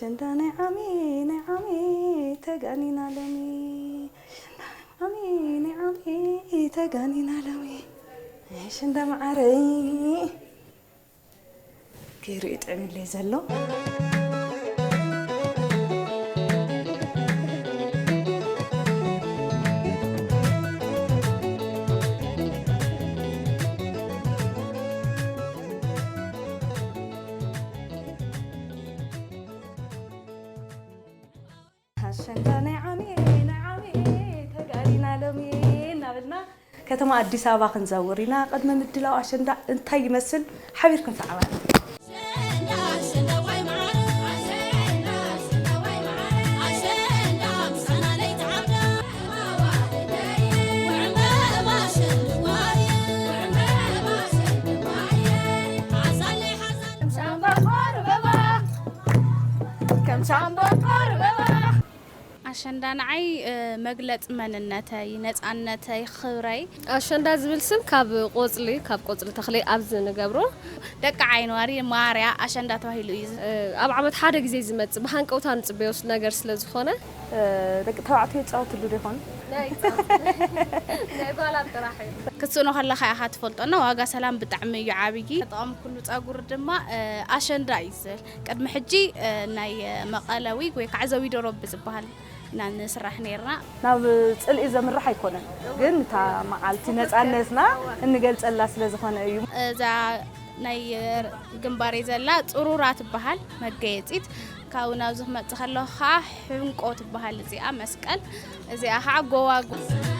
ኣሸንዳ ናይ ዓሚ ናይ ዓሚ ተጋኒና ሎሚ። ኣሸንዳ ናይ ዓሚ ናይ ዓሚ ተጋኒና ሎሚ። ኣሸንዳ መዓረይ። ከይርኢ ጥዕምለይ ዘሎ። ኣሸንዳ ናይ ዓሚ ናይ ዓሚ ተጋሪና ሎሚ እናበልና ከተማ ኣዲስ ኣበባ ክንዘውር ኢና። ቅድሚ ምድላው ኣሸንዳ እንታይ ይመስል ሓቢርኩም ሰዓባና። ኣሸንዳ ንዓይ መግለፂ መንነተይ፣ ነፃነተይ፣ ክብረይ። ኣሸንዳ ዝብል ስም ካብ ቆፅሊ ካብ ቆፅሊ ተኽሊ ኣብዚ ንገብሮ። ደቂ ዓይኒ ዋሪ ማርያ ኣሸንዳ ተባሂሉ እዩ። ኣብ ዓመት ሓደ ግዜ ዝመፅእ ብሃንቀውታ ንፅበዮ ነገር ስለ ዝኾነ። ደቂ ተባዕትዮ ይፃወትሉ ዶ ይኾኑ? ናይ ጓላት ጥራሕ እዩ። ክትስእኖ ከለኻ ኢኻ ትፈልጦ እና ዋጋ ሰላም ብጣዕሚ እዩ ዓብዪ። ጠቐሚ ኩሉ ፀጉሪ ድማ ኣሸንዳ እዩ ዝብል። ቅድሚ ሕጂ ናይ መቐለ ዊግ ወይ ከዓ ዘዊደሮ ብዝበሃል ኢና ንስራሕ ነይርና። ናብ ፅልኢ ዘምርሕ ኣይኮነን፣ ግን እታ መዓልቲ ነፃነትና እንገልፀላ ስለ ዝኾነ እዩ። እዛ ናይ ግንባረይ ዘላ ፅሩራ ትበሃል መገየፂት። ካብኡ ናብዚ ክመፅእ ከለኹ ከዓ ሕንቆ ትበሃል እዚኣ መስቀል፣ እዚኣ ከዓ ጎባጉብ።